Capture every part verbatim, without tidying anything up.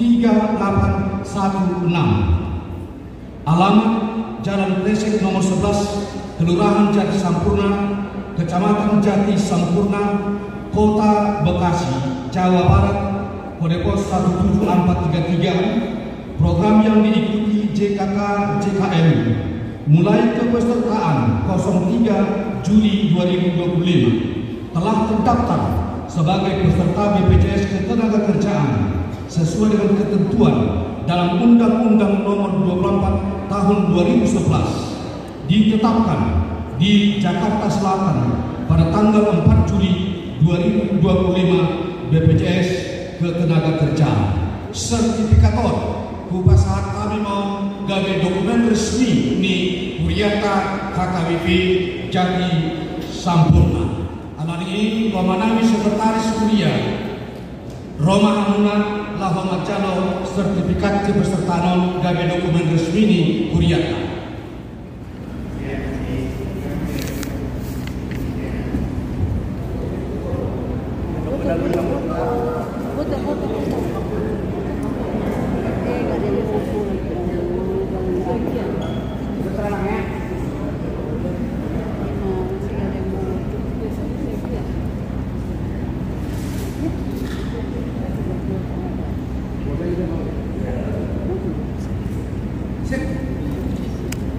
tiga delapan satu enam. Alamat: Jalan Kresek nomor sebelas, Kelurahan Jati Sampurna, Kecamatan Jati Sampurna, Kota Bekasi, Jawa Barat, kode pos satu tujuh empat tiga tiga. Program yang diikuti J K K J K M mulai kepesertaan kosong tiga Juli dua ribu dua puluh lima telah terdaftar sebagai peserta B P J S Ketenagakerjaan sesuai dengan ketentuan dalam Undang-Undang Nomor dua puluh empat Tahun dua ribu sebelas, ditetapkan di Jakarta Selatan pada tanggal empat Juli dua ribu dua puluh lima, B P J S Ketenagakerjaan. Sertifikat on hupasahat hami ma on gabe dokumen resmi ni hurianta H K B P Jati Sampurna. Alani i, roha nami sekretaris huria, ro ma hamuna laho manjalo sertifikat kepesertaan on gabe dokumen resmi ni hurianta.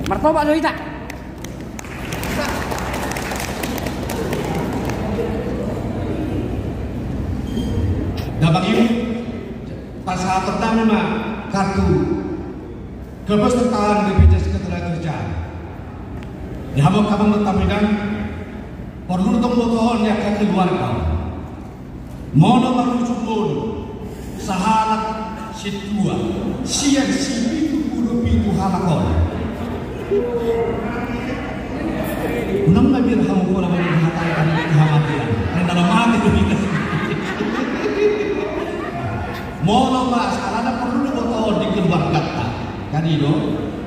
Martoba do hita. Damang i, pasahaton nami ma kartu kepesertaan B P J S Ketenagakerjaan. Di hamu angka amang dohot inang, porlu do tong botohon di angka keluarga. Molo marujung ngolu sahalak sintua sian sipitu pulu pitu halak on. Unang na biar hamu pola manghatai hami tu hamatean. Ai na mate do hita. Molo ma, alana porlu do botohon di keluarganta. Kan i do,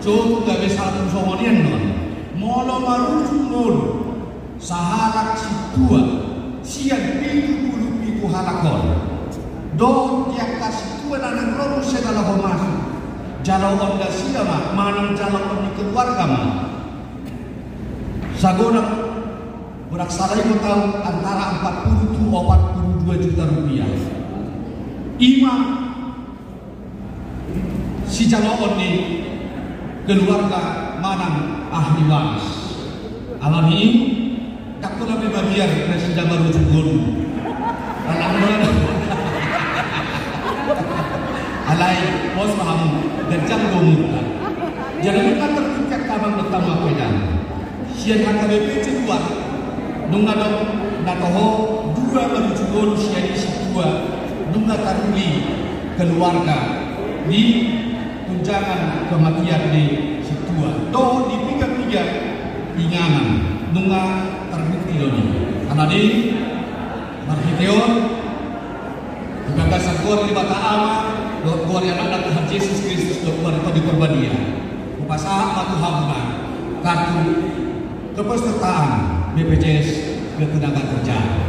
so tung gabe salah tu songon i annon. Molo marujung ngolu sahalak sintua sian pitu pulu pitu halak on, dohot di angka sintua na naeng ro muse na laho masuk, jaloon nasida ma manang jaloon ni keluarga ma sagodang, godang sala i ma tahu, antara empat puluh tu opat puluh dua juta rupiah. I ma sijaloon ni keluarga manang ahli waris. Alani i, ndang pola be mabiar nasida marujung ngolu. Alani, alai pos ma hamu, ganjang do umurta. Jadi nunga terbuka kabang bertemu apa dan sian H K B P C dua, nunga adong na toho dua marujung ngolu sian i sintua, nunga taruli keluarga di tunjangan kematian ni sintua. Toho di piga-piga inganan, nunga tarbukti do i. Alani i, marhite on, di bagasan goar ni Debata Ama, dohot goar ni Anakna Tuhan Jesus Kristus, dohot goar ni Tondi Porbadia, hupasahat ma tu hamuna kartu kepesertaan B P J S Ketenagakerjaan.